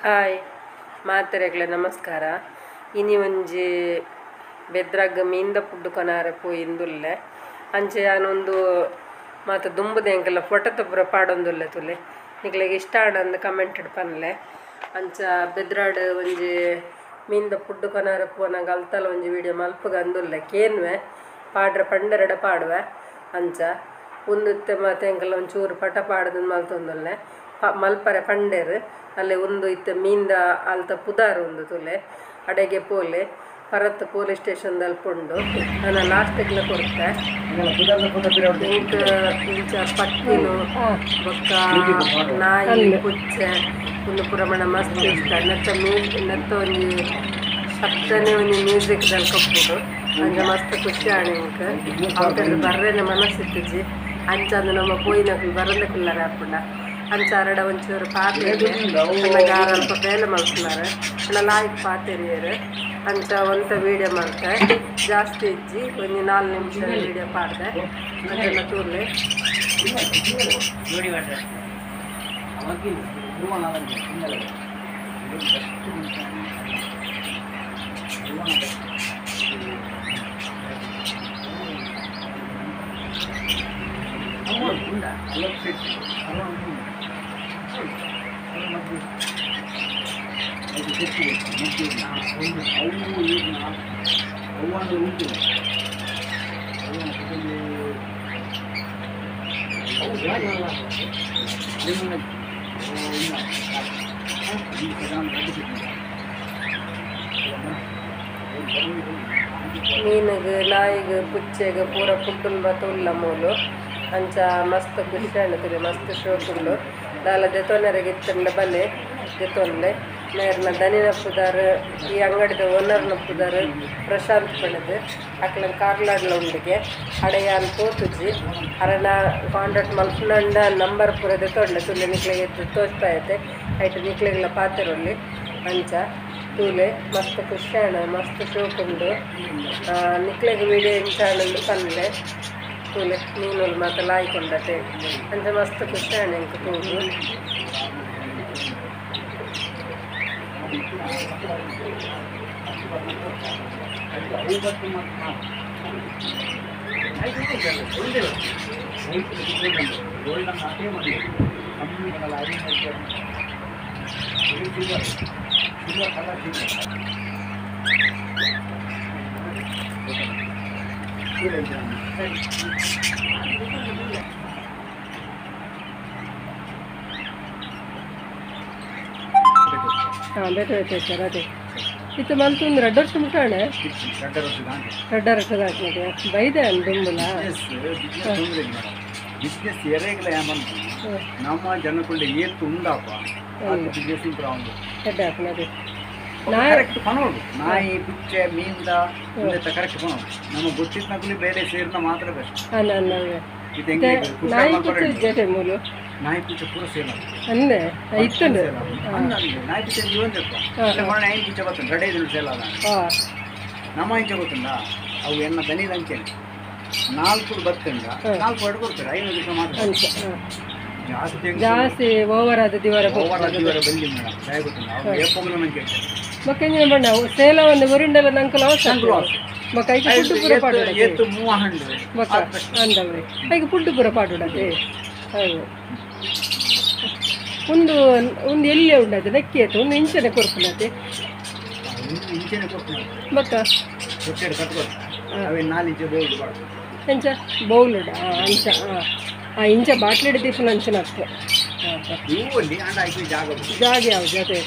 Hi ಮಾತೆರೆಗ್ಲ ನಮಸ್ಕಾರ. ಇನಿ ಒಂಜಿ ಬೆದ್ರಗ್ ಮೀನ್ದ ಪುಡ್ಡು ಕೊನಾರೆ ಪೋಯಿಂದುಲ್ಲೆ ಅಂಚೆ ಯಾನೊಂದು ಮಾತ ದುಂಬುದ ಎಂಕಲ ಫೋಟೋ ಪೂರ ಪಾಡೊಂದುಲ್ಲೆ ತುಲೆ ನಿಕ್ಲೆಗ್ ಇಷ್ಟ ಆಂಡ ಕಮೆಂಟ್ ಪನ್ಲೆ. ಅಂಚ ಬೆದ್ರಾಡ್ ಒಂಜಿ ಮೀನ್ದ ಪುಡ್ಡು ಕೊನಾರೆ ಪೋನಗ ಅಲ್ತಲ ಒಂಜಿ ವಿಡಿಯೋ ಮಲ್ಪುಗ ಅಂದುಲ್ಲೆ ಕೇನ್ವೆ ಪಾಡ್ರೆ ಪಂಡೆರಡ ಪಾಡುವೆ. ಅಂಚ ಉಂದುತ್ತೆ ಮಾತ ಎಂಕಲ ಒಂಚೂರು ಪಟ ಪಾಡ್ದು ಮಲ್ತೊಂದುಲ್ಲೆ ಮಲ್ಪರೆ ಪಂಡೇರು ಅಲ್ಲೇ ಒಂದು ಇತ್ತೆ ಮೀನ್ದ ಅಲ್ತ ಪುದಾರು ಒಂದು ತುಲೆ ಅಡೆಗೆ ಪೋಲೆ ಪರತ್ ಪೊಲೀಸ್ ಸ್ಟೇಷನ್ ದಲ್ಪುಂಡು ನನ್ನ ಲಾಸ್ಟಿಗ್ಲ ಕೊರ್ತೆ. ಇಂಕ್ ಇಂಚ ಪಕ್ಕಿಲು ಬೊಕ್ಕ ನಾಯಿ ಪುಚ್ಚೆ ಒಂದು ಪುರಮಣ ಮಸ್ತ್ ಇಷ್ಟ. ನೆತ್ತ ನೆತ್ತ ಒಂಜಿ ಶಬ್ದನೆ ಒಂಜಿ ಮ್ಯೂಸಿಕ್ ದಲ್ಕೊಪ್ಪುಡು ಅಂಚ ಮಸ್ತ್ ಖುಷಿ ಆಣೆ ಇಂಕ್ ಅವತ್ತಲ್ಲಿ ಬರ್ರೆನೆ ಮನಸ್ಸಿತ್ತಿಜಿ. ಅಂಚ ಅಂದು ನಮ್ಮ ಪೋಯಿನಕುಲು ಬರಂದೆ ಕುಲ್ಲರೆ ಆಪುಂಡ. ಅಂಚ ಅರಡ ಒಂಚೂರು ಪಾತೆರ್ ಗಾರ ಅಲ್ಪ ಬೇಲೆ ಮಲ್ಪುನಾರ್ ಅಣ್ಣ ಲಾಯ್ಕ್ ಪಾತೆರಿಯರು. ಅಂಚ ಒಂತ ವೀಡಿಯೋ ಮಲ್ತೆ ಜಾಸ್ತಿ ಇಜ್ಜಿ ಒಂಜಿ 4 ನಿಮಿಷ ವೀಡಿಯೋ ಪಾಡ್ದೆ ಅಂಚೆಲ್ಲ ತೂರ್ಲೆ. ಮೀನಿಗೆ ನಾಯಿಗೆ ಪುಚ್ಚೆಗೆ ಪೂರ ಪುಡ್ಡುಲ್ ಮಾತ ಉಲ್ಲ ಮೂಲು. ಅಂಚ ಮಸ್ತ್ ಖುಷಿ ಆಂಡ್ ಮಸ್ತ್ ಶೋಕುಂಡು. ದಾಲ ದೆತೊನರೆಗ್ ಇತ್ತುಂಡ ಬಲೆ ದೆತೊನ್ಲೆ. ಮೇರ್ನ ದನಿನ ಪುದರ್ ಈ ಅಂಗಡಿದ ಓನರ್ನ ಪುದರ್ ಪ್ರಶಾಂತ್ ಪಂಡುದು. ಅಕ್ಲನ ಕಾರ್ಲಾಡ್ಲ ಉಂಡುಗೆ ಅಡೆಯಾನ್ ಪೋತುಜಿ ಅರನ ಕಾಂಟ್ಯಾಕ್ಟ್ ಮಲ್ಪುನಂಡ ನಂಬರ್ ಪೂರ ದೆತೊಂಡೆ ತುಲೆ ನಿಕ್ಲೆಗ್ ತೋಜ್ಪಾಯತೆ ಐಟ್ ನಿಕ್ಲೆಗ್ಲ ಪಾತೆರೊಲಿ. ಅಂಚ ತೂಲೆ ಮಸ್ತ್ ಖುಷಿ ಆಂಡ್ ಮಸ್ತ್ ಶೋಕುಂಡು. ನಿಕ್ಲೆಗ್ ವಿಡಿಯೋ ಇಂಚ ಆಂಡ್ ಪನ್ಲೆ ತೂಲೆ ಮೀನುಲು ಮಾತ ಲಾಯ್ಕೊಂಡತೆ ಅಂಚ ಮಸ್ತ್ ಖುಷಿ ಆಂಡ್ ಎಂಕ್ ತೂದು. ಹಾಂ ಬೇತೆ ಬೇತೆ ಸರ್ ಅದೇ ಇತ್ತು ಮಲ್ತೊಂದು ರಡ್ಡ್ ವರ್ಷ ಮುಟ್ಟಾಣೆ ರಡ್ಡ್ ವರ್ಷದ ಹಾಕ್ಲಿಕ್ಕೆ ಬೈದೆ ದುಂಬುಲ ಬಿಸ್ನೆಸ್ ಎರೆಗ್ಲ ನಮ್ಮ ಜನಕ್ಕುಳ್ಳ ಏತ್ ಉಂಡಾಪ ಬಿಸ್ನೆಸ್ ಇಂಪ್ರೂವ್ ಆವೊಂದು ಎಡ್ಡೆ ಆಪುಂಡು. ಅದೇ ಕರೆಕ್ಟ್ ಪನೋಡು ನಾಯಿ ಪುಚ್ಚೆ ಮೀನ್ದ ಕರೆಕ್ಟ್ ಪನೋಡು ನಮ್ಮ ಗೊತ್ತಿತ್ತನಕುಲಿ ಬೇಲೆ ಸೇರಿನ ಮಾತ್ರ ಬೆಸ್ಟ್. ನಾಯಿ ಪುಚ್ಚೆ ಜೊತೆ ಮೂಲು ನಾಯಿ ಪುಚ್ಚೆ ಪೂರ ಸೇಲ್ ಅಂದೆ ಇತ್ತುಂಡು ನಾಯಿ ಪುಚ್ಚೆ ಜೀವನ ಮೊನ್ನೆ ಐನ್ ಪುಚ್ಚೆ ಬರ್ತದೆ ರಡೈದು ಸೇಲ್ ಆದ ನಮ್ಮ ಇಂಚೆ ಗೊತ್ತುಂಡ ಅವು ಎನ್ನ ದನಿದ ಅಂಚೆನೆ 4 ಬರ್ತುಂಡ 4 ಎರಡು ಕೊಡ್ತಾರೆ 5 ದಿವಸ ಮಾತ್ರ ಜಾಸ್ತಿ ಜಾಸ್ತಿ ಓವರ್ ಆದ ದಿವರ ಓವರ್ ಆದ ದಿವರ ಬೆಲ್ಲಿ ಮೇಡಮ್ ದಯ ಗೊತ್ತುಂಡ ಅವು ಏಪೋಗಲ ನಂಗೆ ಕೇಳ್ತಾರೆ ಬೊಕ್ಕ ಬಣ್ಣ ಸೇಲ ಒಂದು ಒರಿಂಡಲ ನಂಕುಲ ಬೊಕ್ಕ ಐಕ್ ಫುಡ್ ಪೂರ ಪಾಡುಡ ಏತ್ 300 ಬೊಕ್ಕ ಅಂದವೆ ಐಕ್ ಫುಡ್ ಪೂರ ಪಾಡುಡತೆ. ಹೌದು ಒಂದು ಒಂದು ಎಲ್ಲಿ ಉಂಡದು ನೆಕ್ಕಿ ಆಯ್ತು ಒಂದು ಇಂಚನೆ ಕೊರ್ಪುನತೆ ಇಂಚನೆ ಕೊರ್ಪುನ ಬೊಕ್ಕ ಹೊಟ್ಟೆಡ್ ಕಟ್ಕೊಡು ಅವೆ 4 ಇಂಚೆ ಬೌಲ್ ಪಾಡು ಅಂಚ ಬೌಲ್ ಅಂಚ ಆ ಇಂಚ ಬಾಟ್ಲಿಡ್ ದೀಪನ ಅಂಚನ ಅಷ್ಟೇ ಜಾಗ ಜಾಗ ಯಾವುದು ಅದೇ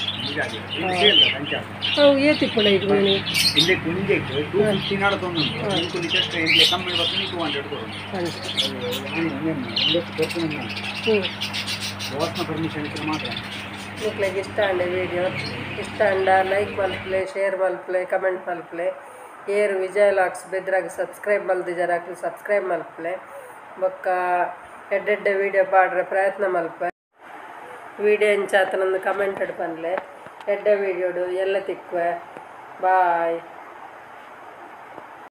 ಅವು ಏತಿಪ್ಪುಂಡ ಈಗ ಮೀನು ಇಲ್ಲಿ ಕುಂಜೆಗ್ 250 ನಡತೊಂದುಂಡು ಇಂಕುಲಿ ಜಸ್ಟ್ ಇಂದ್ಲೆ ಕಮ್ಮಿ ಬರ್ತುಂಡು 200 ಕೊರೊಡು ಬಾಸ್ನ ಪರ್ಮಿಷನ್ ಇತ್ತುಂಡ ಮಾತ್ರ. ನಿಕ್ಲೆಗ್ ಇಷ್ಟ ಆಂಡ ವಿಡಿಯೋ ಇಷ್ಟ ಆಂಡ ಲೈಕ್ ಮಲ್ಪುಲೆ ಶೇರ್ ಮಲ್ಪುಲೆ ಕಮೆಂಟ್ ಮಲ್ಪುಲೆ. ಏರ್ ವಿಜಯ್ ಲಾಕ್ಸ್ ಬೆದ್ರಾಗ್ ಸಬ್ಸ್ಕ್ರೈಬ್ ಮಲ್ದಿಜಾರ್ ಅಕ್ಲು ಸಬ್ಸ್ಕ್ರೈಬ್ ಮಲ್ಪುಲೆ. ಬೊಕ್ಕ ಎಡ್ಡೆಡ್ಡೆ ವಿಡಿಯೋ ಪಾಡ್ರೆ ಪ್ರಯತ್ನ ಮಲ್ಪೆ. ವಿಡಿಯೋ ಇಂಚ ಆತನೊಂದು ಕಮೆಂಟ್ ಪನ್ಲೆ. ಎಡ್ಡೆ ವಿಡಿಯೋಡು ಎಲ್ಲ ತಿಕ್ಕುವೆ. ಬಾಯ್.